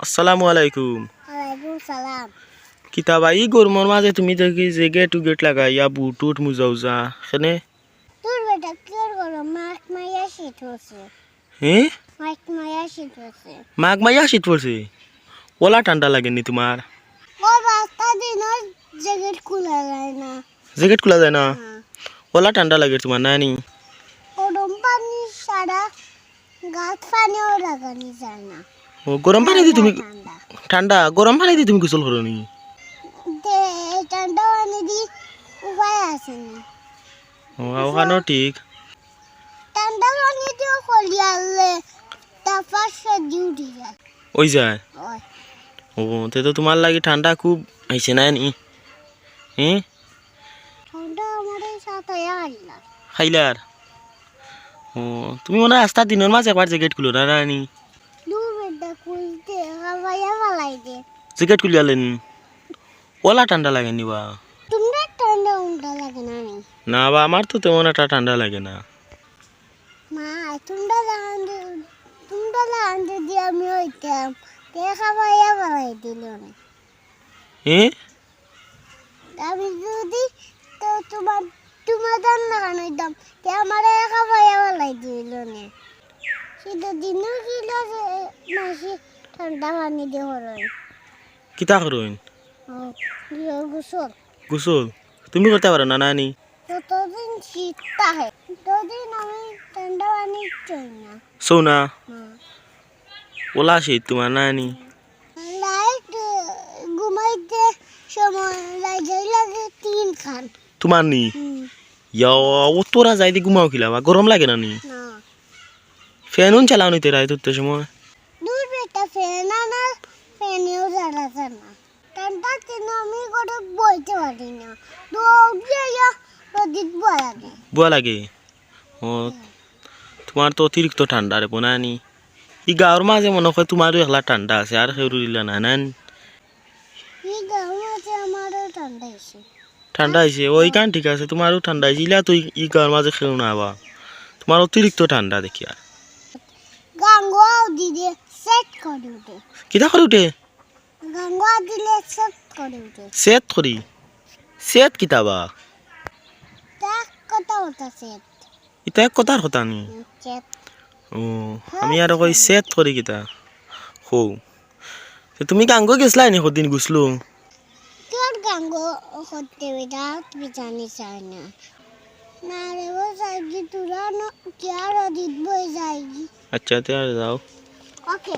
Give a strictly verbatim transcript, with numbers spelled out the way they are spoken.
আসসালামু আলাইকুম। ওয়ালাইকুম সালাম। কিতা বা, ই গরমর মাঝে তুমি দেখি জ্যাকেট উকেট লাগাইয়া, বুট টুট, মুজা উজা, কেনে? দূর বেটা, কিওর গরম? মাঘ মাইয়া শীত পড়ছে। হে? মাঘ মাইয়া শীত পড়ছে। মাঘ মাইয়া শীত পড়ছে? ওলা ঠান্ডা লাগেনি তুমার? ও বাস্তা দিনর জ্যাকেট খুলা যায় না। জ্যাকেট খুলা যায় না? হ্যাঁ। ওলা ঠান্ডা লাগে তুমার নানি? গরম পানি ছাড়া গাত পানিও লাগানি যায় না। ও, গরম পানি দি তুমি ঠান্ডা। ঠান্ডা, গরম পানি দি তুমি গোসল করো নি? তে, ঠান্ডা পানি দি উপায় আছে নি। ও, ওখানো ঠিক। ঠান্ডা পানি দিও খলিয়ালে, তারপর সর্দি উঠি যায়। ওই যায়? ওই। ও, তে তো তুমার লাগি ঠান্ডা খুব আইছে না নি? হে? ঠান্ডা আমার এই সাথে আইলা। খাইলার? ও, তুমি মনে হয় আস্তা দিনর মাঝে একবার জ্যাকেট খুলো না, না নি? দূর বেটা, খুলতে হাওয়াইয়া ফালাই দে। জ্যাকেট খুলিয়া লেন। ওলা ঠান্ডা লাগেনি বা? তুমরা ঠান্ডা উন্ডা লাগে না নি? না বা, আমার তো তেমন একটা ঠান্ডা লাগে না। মা, তুমরা লাগান দি-, তুমরা লাগান দি আমি হইতাম, তে হাওয়াইয়া ফালাই দিল না। এ? আমি যদি তো তোমার, তোমার দান লাগানো দিতাম, তে আমারে একা পাইয়া ফালাই দিল নে। সেটা দিনও ছিল যে মাসি ঠান্ডা পানি দিয়ে হরইন। কিতা করইন? ও, ইয়ে, গোসল। গোসল? তুমি করতে পারো না, নানি? যতদিন শীত থাকে, ততদিন আমি ঠান্ডা পানি চাই না। সৌ না? হুম। ওলা শীত তোমার, নানি? লাইট, আহ, ঘুমাইতে সময় লাইট জ্বালা লাগে তিন খান। তোমার নি? হুম। ইয়া, ও তোরা যাই দি ঘুমাও কিলা বা? গরম লাগে না নি? না। ফ্যান উন চালাও নিতে রাইত উঠতে সময়? দূর বেটা, ফ্যান আনার ফ্যানেও জ্বালাতে না। ঠান্ডার দিনে আমি ঘরে বইতে পারি না। দৌড়িয়া ইয়া রোদিত বওয়া লাগে। বওয়া লাগে? ও, তোমার তো অতিরিক্ত ঠান্ডা রে, বোনানি। ই গাঁওর মাঝে মনে হয় তোমারও একলা ঠান্ডা আছে, আর কেউর ইলা না, না? ই গাঁওর মাঝে আমারও ঠান্ডা আছে। ঠান্ডা আছে, ওইখান ঠিক আছে, তোমারও ঠান্ডা আছে। ইলা তো ই, ই গাঁওর মাঝে কেউ না বা। তোমার অতিরিক্ত ঠান্ডা দেখি আর। গাঙ্গুয়া দিদি সেট করে উঠে। কিতা করে উঠে? গাঙ্গুয়া দিলে সেট করে উঠে। সেট করি? সেট কিতা বা? তা কথা হতা সেট। ইতা এক কথার কথা নি? হুম, সেট। ও, হ্যাঁ, আমি আর কই সেট। সেট করি কিতা? হো। তে তুমি গাঙ্গো গেছলায় নি কদিন গুছলো? তোর গাঙ্গো করতে বেটা, তুমি জানি চাই না। না রে, ও যাইগি, তোরা ন-, কি আর দিত বই যাইগি। আচ্ছা, তে আর যাও। ওকে।